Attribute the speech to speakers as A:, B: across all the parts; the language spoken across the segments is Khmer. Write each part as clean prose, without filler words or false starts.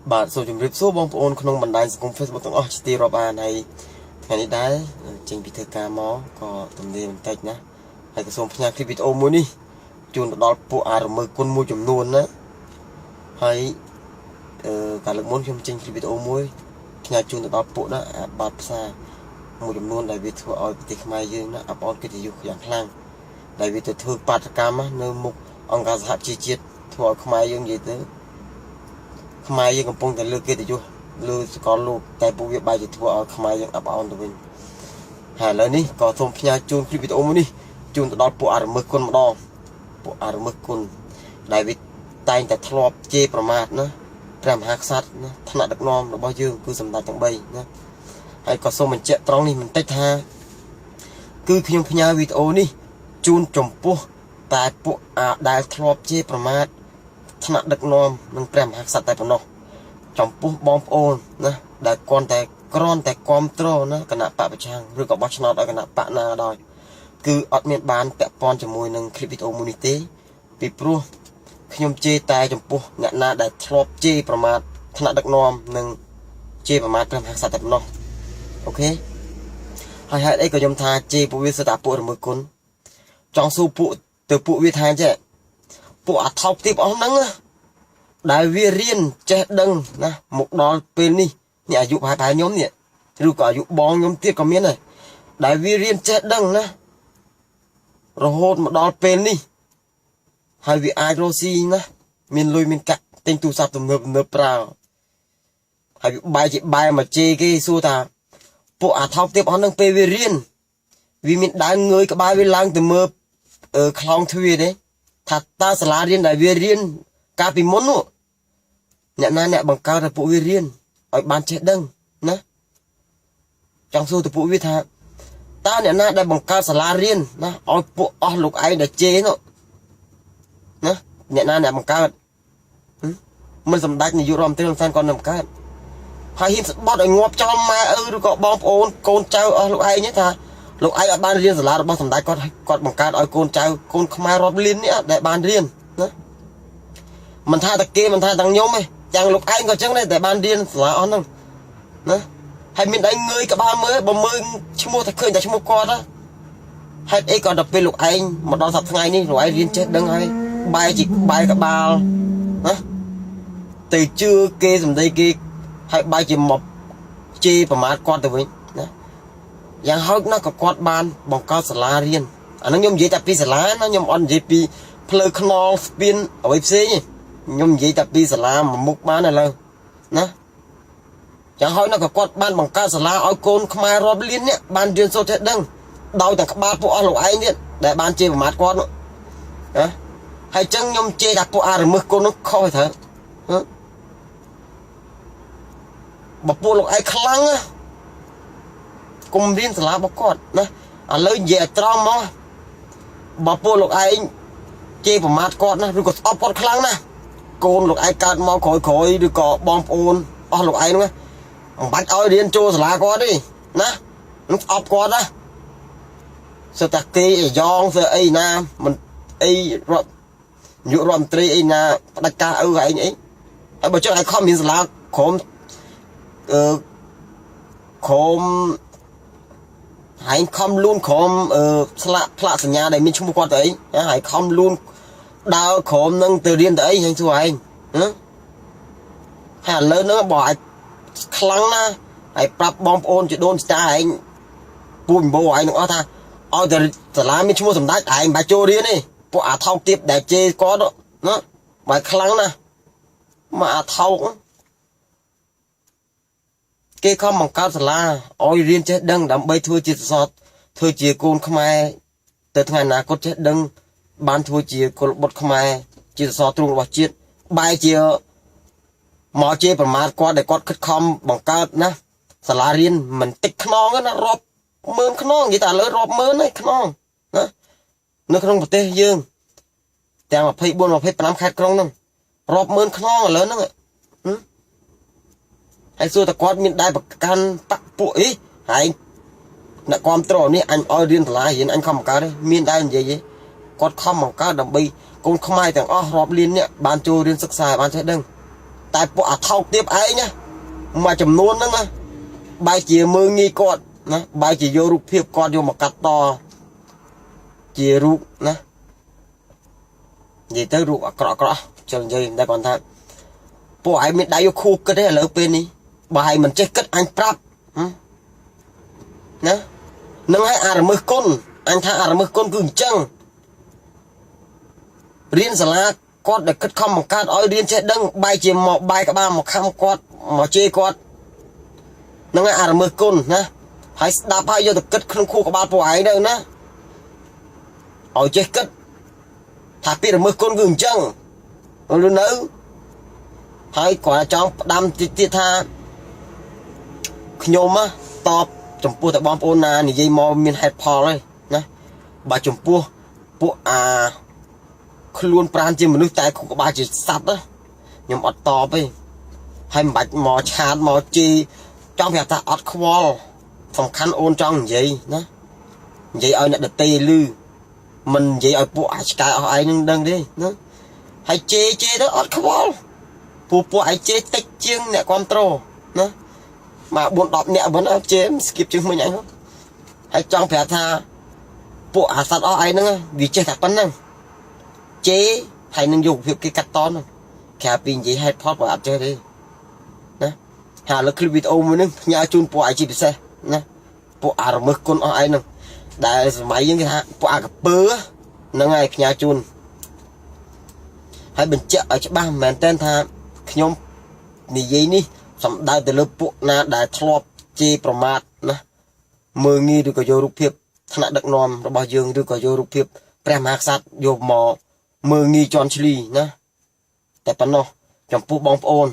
A: បាទសូមជម្រាបសួរបងប្អូនក្នុងបណ្ដាញសង្គម Facebook ទាំងអស់ជាទីរាប់អានហើយថ្ងៃនេះដែរចេញពីធ្វើការមកក៏ទំនេរបន្តិចណាហើយក៏សូមផ្ញើคลิปវីដេអូមួយនេះជូនទៅដល់ពួកអារមើគុណមួយចំនួនណាហើយអឺកាលលើកមុនខ្ញុំចេញคลิปវីដេអូមួយផ្ញើជូនទៅដល់ពួកណាអាបាតផ្សារមួយចំនួនដែលវាធ្វើឲ្យប្រទេសខ្មែរយើងណាអាប់អន់កិត្តិយសយ៉ាងខ្លាំងដែលវាទៅធ្វើបាតុកម្មនៅមុខអង្គការសហប្រជាជាតិធ្វើឲ្យខ្មែរយើងនិយាយទៅ ខ្មែរយើងកំពុងតែលើកកិត្តិយសលើសកលលោកតែពួកវាបែរជាធ្វើឲ្យខ្មែរយើងអាប់អោនទៅវិញហើយឥឡូវនេះក៏សូមផ្ញើជូនคลิปវីដេអូមួយនេះជូនទៅដល់ពួកអរមើសគុណម្ដងពួកអរមើសគុណដែលវាតែងតែធ្លាប់ជេរប្រមាថណាព្រះមហាក្សត្រណាថ្នាក់ដឹកនាំរបស់យើងគឺសម្ដេចទាំង3ណាហើយក៏សូមបញ្ជាក់ត្រង់នេះបន្តិចថាគឺខ្ញុំផ្ញើវីដេអូនេះជូនចំពោះតែពួកអាដែលធ្លាប់ជេរប្រមាថថ្នាក់ដឹកនាំនិងព្រះមហាក្សត្រតែប៉ុណ្ណោះ ចំពោះបងប្អូនណាដែលគ្រាន់តែគ្រាន់តែគ្រប់គ្រងណាគណៈបកប្រឆាំងឬក៏បោះឆ្នោតឲ្យគណៈបកណាក៏ដោយគឺអត់មានបានពាក់ព័ន្ធជាមួយនឹងคลิปវីដេអូមួយនេះទេពីព្រោះខ្ញុំជេរតែចំពោះអ្នកណាដែលធ្លាប់ជេរប្រមាថថ្នាក់ដឹកនាំនិងជេរប្រមាថព្រះមហាក្សត្រតែប៉ុណ្ណោះOK ហើយហេតុអីក៏ខ្ញុំថាជេរពួកវាសិតតែពួករមើគុណចង់សួរពួកទៅពួកវាថាចេះពួកអាថោកទាបអស់ហ្នឹងណា ដែលវារៀនចេះដឹងណាមកដល់ពេលនេះនេះអាយុប្រហែលប្រហែលខ្ញុំនេះឬក៏អាយុបងខ្ញុំទៀតក៏មានដែរដែលវារៀនចេះដឹងណារហូតមកដល់ពេលនេះហើយវាអាចរកស៊ីណាមានលុយមានកាក់ទិញទូរស័ព្ទទំនើបទំនើបប្រើហើយវាបែរជាបែរមកជេរគេសួរថាពួកអាថោកទៀតអស់ហ្នឹងពេលវារៀនវាមានដើរងើយក្បាលវាឡើងទៅមើលអឺខ្លោងទ្វារទេថាតើសាលារៀនដែលវារៀនកាលពីមុននោះ អ្នកណាអ្នកបង្កើតឲ្យពួកវារៀនឲ្យបានចេះដឹងណាចង់សួរទៅពួកវាថាតើអ្នកណាដែលបង្កើតសាលារៀនណាឲ្យពួកអស់លោកឯងដែលជេរនោះណាអ្នកណាអ្នកបង្កើតមិនសម្ដេចនាយករដ្ឋមន្ត្រីហ៊ុនសែនគាត់នឹងបង្កើតហើយហ៊ានស្បត់ឲ្យងាប់ចោលម៉ែឪឬក៏បងប្អូនកូនចៅអស់លោកឯងថាលោកឯងអត់បានរៀនសាលារបស់សម្ដេចគាត់គាត់បង្កើតឲ្យកូនចៅកូនខ្មែររាប់លាននេះដែលបានរៀនណាមិនថាតែគេមិនថាទាំងខ្ញុំទេទាំងលោកឯងក៏ចឹងដែរតែបានរៀនសាលាអស់ហ្នឹងណាហើយមានដៃងើយក្បាលមើលបើមើលឈ្មោះតែឃើញតែឈ្មោះគាត់ណាហេតុអីក៏ដល់ពេលលោកឯងមកដល់សប្តាហ៍ថ្ងៃនេះលោកឯងរៀនចេះដឹងហើយបែរជាបែរក្បាលណាទៅជឿគេសម្ដីគេហើយបែរជាមកជេរប្រមាថគាត់ទៅវិញណាយ៉ាងហោចណាស់ក៏គាត់បានបង្កើតសាលារៀនអាហ្នឹងខ្ញុំនិយាយតែពីសាលាណាខ្ញុំអត់និយាយពីផ្លូវថ្នល់ស្ពានអ្វីផ្សេងទេខ្ញុំនិយាយតែពីសាលាមួយមុខបានឥឡូវណាយ៉ាងហោចណាស់ក៏គាត់បានបង្កើតសាលាឲ្យកូនខ្មែររាប់លាននេះបានរៀនសូត្រចេះដឹងដោយតែក្បាលពួកអស់លោកឯងទៀតដែលបានជេរប្រមាថគាត់នោះណាហើយចឹងខ្ញុំជេរថាពួកអារមឹសកូននោះខុសហើយត្រូវហ៎បើពួកលោកឯងខ្លាំងណាកុំរៀនសាលារបស់គាត់ណាឥឡូវនិយាយឲ្យត្រង់មកបើពួកលោកឯងជេរប្រមាថគាត់ណាឬក៏ស្អប់គាត់ខ្លាំងណាស់កូនលោកឯងកើតមកក្រោយក្រោយឬក៏បងប្អូនអស់លោកឯងហ្នឹងណាមិនបាច់ឲ្យរៀនចូលសាលាគាត់ទេណានឹងស្អប់គាត់ណាសិតតែគេអាយ៉ងស្អីអីណាមិនអីរដ្ឋនាយករដ្ឋមន្ត្រីអីណាផ្ដាច់ការឪឯងអីហើយបើចង់ឲ្យខំមានសាលាក្រុមអឺក្រុមហើយខំលូនក្រុមអឺស្លាកផ្លាកសញ្ញាដែលមានឈ្មោះគាត់ទៅអីហើយខំលូនដើរក្រុមនឹងទៅរៀនទៅអីហើយសួរឯងណាហើយឥឡូវហ្នឹងបើអាចខ្លាំងណាស់ហើយប្រាប់បងប្អូនជាដូនស្តាឯងពូចម្បោឯងនឹងអស់ថាឲ្យតែសាលាមានឈ្មោះសម្ដេចឯងមិនបាច់ចូលរៀនទេពួកអាថោកទៀតដែលជេរគាត់ណាបើខ្លាំងណាស់មកអាថោកគេខំបង្កើតសាលាឲ្យរៀនចេះដឹងដើម្បីធ្វើជាសសរធ្វើជាកូនខ្មែរទៅថ្ងៃអនាគតចេះដឹងបានធ្វើជាកុលបុត្រខ្មែរជាសសរទ្រូងរបស់ជាតិបែរជាមកជេរប្រមាថគាត់ដែលគាត់ខិតខំបង្កើតណាសាលារៀនមិនតិចខ្នងណារាប់ម៉ឺនខ្នងនិយាយតែឥឡូវរាប់ម៉ឺនហើយខ្នងណានៅក្នុងប្រទេសយើងទាំង24 25ខេត្តក្រុងហ្នឹងរាប់ម៉ឺនខ្នងឥឡូវហ្នឹងហើយសួរតើគាត់មានដែរប្រកាន់បកពួកអីហើយអ្នកគ្រប់ត្រនេះអញឲ្យរៀនសាលារៀនអញខំបង្កើតទេមានដែរនិយាយទេគាត់ខំបង្កើតដើម្បីកូនខ្មែរទាំងអស់រាប់លាននេះបានចូលរៀនសិក្សាបានចេះដឹង តែពួកអាថោកទៀតឯងណាមួយចំនួនហ្នឹងណាបែរជាមើងងាយគាត់ណាបែរជាយករូបភាពគាត់យកមកកាត់តជារូបណានិយាយទៅរូបអាក្រក់អាក្រក់ជិលនិយាយតែគាត់ថាពួកឯងមានដៃយកខួរគិតទេឥឡូវពេលនេះបើឯងមិនចេះគិតអញប្រាប់ណានឹងឲ្យអារមឹសគុណអញថាអារមឹសគុណគឺអញ្ចឹងរៀនសាលាគាត់ដែលគិតខំបង្កើតឲ្យរៀនចេះដឹងបែរជាមកបែរក្បាលមកខំគាត់មកជេរគាត់នឹងឲ្យអារមឹសគុណណាហើយស្ដាប់ហើយយកទៅគិតក្នុងខួរក្បាលពួកឯងទៅណាឲ្យចេះគិតថាពាក្យរមឹសគុណគឺអញ្ចឹងឬនៅហើយគាត់ចង់ផ្ដាំទៀតទៀតថាខ្ញុំតបចំពោះតែបងប្អូនណានិយាយមកមានហេតុផលហើយណាបើចំពោះពួកអាខ្លួនប្រានជាមនុស្សតែខួរក្បាលជាសត្វណាខ្ញុំអត់តបទេហើយមិនបាច់មក chat មកជីចង់ប្រាប់ថាអត់ខ្វល់សំខាន់អូនចង់និយាយណានិយាយឲ្យអ្នកដតីឮមិននិយាយឲ្យពួកអាចឆ្កែអស់ឯងនឹងដឹងទេណាហើយជេរជេរទៅអត់ខ្វល់ពួកពួកឯងជេរតិចជាងអ្នកគ្រប់ត្រូលណាមក4 10នាក់ប៉ុណ្ណាជេរស្គីបជាងមិញឯងហើយចង់ប្រាប់ថាពួកអាសត្វអស់ឯងហ្នឹងវាចេះតែប៉ុណ្្នឹងជេរហើយនឹងយកភាពគេកាត់តហ្នឹងក្រៅពីនិយាយហេតុផលបើអត់ចេះទេណាហើយលើคลิปវីដេអូមួយហ្នឹងផ្ញើជូនពួកឯងជាពិសេសណាពួកអារមឹសគុណអស់ឯងហ្នឹងដែលសម័យយើងគេថាពួកអាកពើហ្នឹងហើយផ្ញើជូនហើយបញ្ជាក់ឲ្យច្បាស់មែនតើថាខ្ញុំនិយាយនេះសំដៅទៅលើពួកណាដែលធ្លាប់ជេរប្រមាថណាមើងងាយឬក៏យករូបភាពថ្នាក់ដឹកនាំរបស់យើងឬក៏យករូបភាពព្រះមហាក្សត្រយកមកមើងងាយជន់ឈ្លីណាតែប៉ុណ្ណោះចំពោះបងប្អូន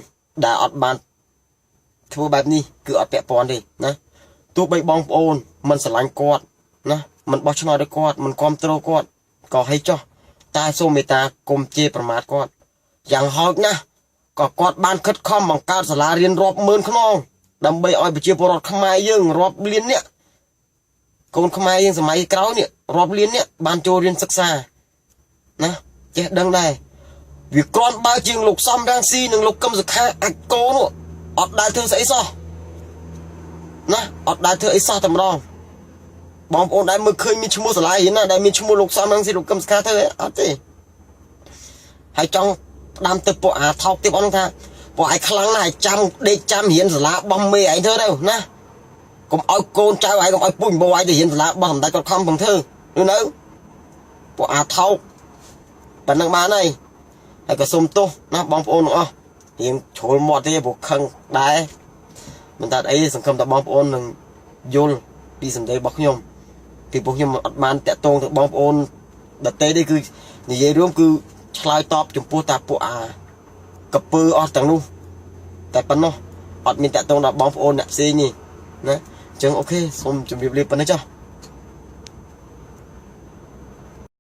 A: ដែលអត់បានធ្វើបែបនេះគឺអត់ពាក់ព័ន្ធទេណាទោះបីបងប្អូនមិនស្រឡាញ់គាត់ណាមិនបោះឆ្នោតឲ្យគាត់មិនគ្រប់គ្រងគាត់ក៏ឲ្យចោះតែសូមមេត្តាកុំជេរប្រមាថគាត់យ៉ាងហោចណាស់ក៏គាត់បានខិតខំបង្កើតសាលារៀនរាប់ម៉ឺនខ្នងដើម្បីឲ្យប្រជាពលរដ្ឋខ្មែរយើងរាប់លាននាក់កូនខ្មែរយើងសម័យក្រោយនេះរាប់លាននាក់បានចូលរៀនសិក្សាណាចេះដឹងដែរវាគ្រាន់បើជាងលោកសំរងស៊ីនិងលោកកឹមសុខាអាចកោនោះអត់ដែលធ្វើស្អីសោះណាអត់ដែលធ្វើអីសោះតែម្ដងបងប្អូនដែលមើលឃើញមានឈ្មោះសាលារៀនណាដែលមានឈ្មោះលោកសំរងស៊ីលោកកឹមសុខាធ្វើអត់ទេហើយចង់ផ្ដាំទៅពួកអាថោកទៀតអស់ថាពួកឯងខ្លាំងណាស់ចាំដេកចាំរៀនសាលាបោះមេឯងធ្វើទៅណាកុំឲ្យកូនចៅឯងកុំឲ្យពូជបោឯងទៅរៀនសាលាបោះសម្ដេចគាត់ខំផងធ្វើឬនៅពួកអាថោកប៉ុណ្ណឹងបានហើយហើយក៏សុំទោសណាបងប្អូនទាំងអស់រៀងជ្រុលមាត់ទេព្រោះខឹងដែរមិនតែអីសង្ឃឹមថាបងប្អូននឹងយល់ពីសម្ដីរបស់ខ្ញុំពីព្រោះខ្ញុំអត់បានតាក់ទងទៅបងប្អូនដតេទេគឺនិយាយរួមគឺឆ្លើយតបចំពោះតាពួកអាកពើអស់ទាំងនោះតែប៉ុណ្ណោះអត់មានតាក់ទងដល់បងប្អូនអ្នកផ្សេងទេណាអញ្ចឹង OK សូមជម្រាបលាប៉ុណ្ណេះចុះ។